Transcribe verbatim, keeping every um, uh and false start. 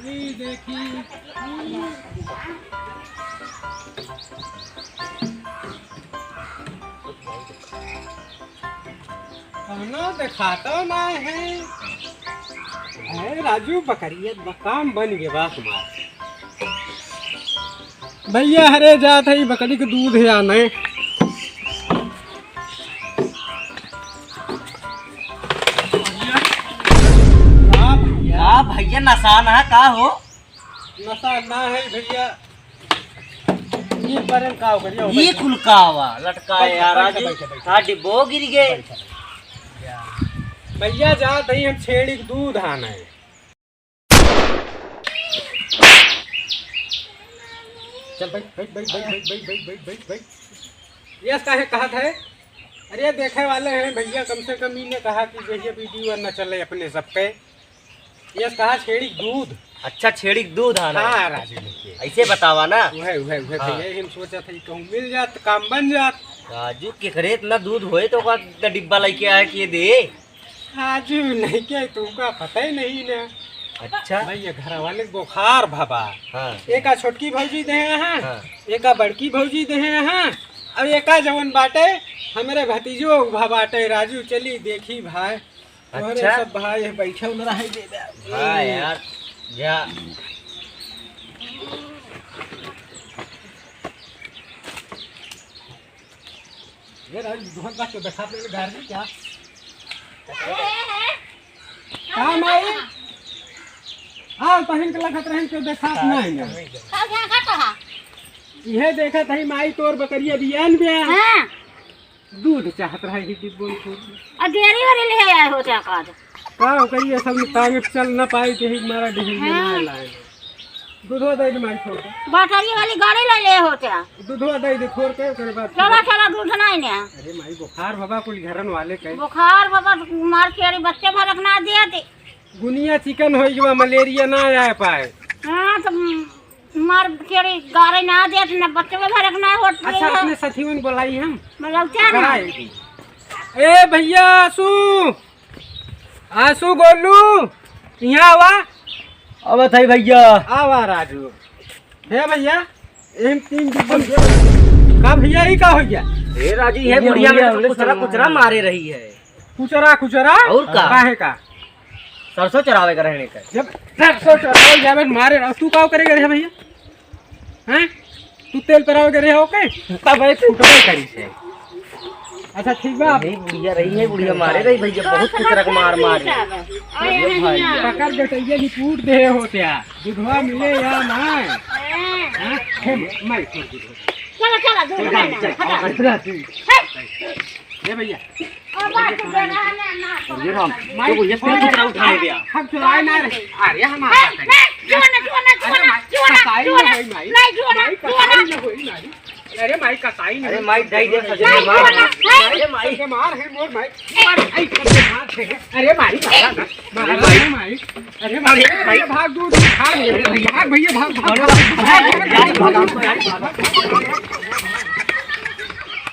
देखी, कौनो देखातो ना है। अरे राजू, बकरिया ब-, काम बन गए बा हमार। भैया, हरे जात है, बकरी के दूध है आने। का भैया, नशा ना का हो? नशा ना है भैया। ये बरन का हो करिया हो, ये बैठा। कुल का हुआ? लटका बैठा, यार, बैठा, आज बैठा, बैठा। हाँ, डिब्बो गिर गए। बैठा, बैठा। भैया, जात है हम छेड़ी के दूध आने। चल, बैठ, बैठ, बैठ। यस, काहे कहत है? अरे, देखे वाले हैं भैया, कम से कम इन्हें कहा कि भैया, वीडियो न चले अपने सबके। यस, कहा छेड़ी दूध। अच्छा, छेड़ी दूध आना है। हाँ, राजू लेके। ऐसे बतावा ना। वह, वह, वह हाँ। भैया, हम सोचा था कि कहूँ मिल जात, काम बन जात। राजू, केकरे इतना दूध होए तो का इतना डिब्बा लेके आए कि ये दे? राजू, नहीं क्या, तुमका पता ही नहीं ना। अच्छा। भैया, घर वाले के बुखार भवा। हाँ। एका छोटकी भौजी देहे हैं, हाँ। एका बड़की भौजी देहे हैं, और एका जवन बाटे, हमरे भतीजो भा बाटे। राजू, चली देखी भाई। तोहरे अच्छा। सब भाई है, बैठे उन रहे दे दे। हाँ यार, जा। ये राजू, दुल्हन का तो देखा मैंने गाड़ी क्या? का माई? हाँ, तहिन के लगत रहन के देखात नहीं है। का क्या का कहा? इहे देखत है माई, तोर बकरिया बियान बिया। हाँ। दूध चाहत रहा ही डिब्बो में छोड़। आ डेरी वाली ले आए हो क्या काज? का हो करिए, सब टांगे चल ना पाई, के ही मारा डेरी में हाँ। ना लाए। दूधवा दे दे माई, छोड़ दे। बैटरी वाली गाड़ी ले ले होते हैं। दूधवा दे दे, छोड़ के, ओकरे बाद चला, चला, दूध नहीं ने। अरे माई, बुखार बाबा कुल घरन वाले के। बुखार बाबा मार के, अरे बच्चे भरक ना दिया थे। गुनिया चिकन होई गवा, मलेरिया ना आए पाए। हाँ, तो मार के, अरे गारे ना दिया थे, ना बच्चे भरक ना होत अच्छा, है। अपने साथियों ने बुलाई हम। मतलब क्या ना? बुलाई। ए भैया, आसू, आसू, गोलू, यहाँ आवा। आवत है भैया। आवा राजू। हे भैया, एम तीन डिब्बा। का भैया, ई का हो गया? हे राजू, ये ये बुढ़िया में बुढ़िया तो हमरे कुचरा, संग कुचरा मारे रही है। कुचरा, कुचरा? और का? काहे का? सरसों चरावे का रहने का। जब सरसों चरावे जावे मारे रहो, तू का करे करे है भैया? हैं? तू तेल पेरावे के रहे हो के? तब एक फुटबॉल करी से। अच्छा, ठीक बा। यही बुढ़िया रही है, बुढ़िया मारे रही भैया, बहुत कुछ रख मार मार। अरे ये भैया। पकड़ के तैये भी कूट दे होते आ। दूधवा मिले या ना? हाँ? हे, मैं छोड़ दूध। चलो, चलो, दूध चल, नहीं चल, ना। चल, चल, चल। हे। ये भैया। अरे राम, माई, तो ये फिर कुछ उठाए दिया। हम चुराए ना रहे। अरे हमारा नहीं, नहीं, जुआ ना, जुआ ना, जुआ ना, अरे माई, जुआ ना, कसाई जुआ ना, ना होई माई। नहीं, जुआ ना, माई, जुआ ना। कसाई ना होई माई। अरे माई, कसाई ना अरे होई। माई, दे दे, नहीं, सजने मार। जुआ ना, नहीं। अरे माई। सजने मार है मोर माई। मार, आई, सजने मार है। अरे माई, मारा ना, मारा ना माई। अरे माई, अरे माई। भाग, दूध खा ले। भाग भैया, भाग, भाग, भाग, भाग, भाग, भाग।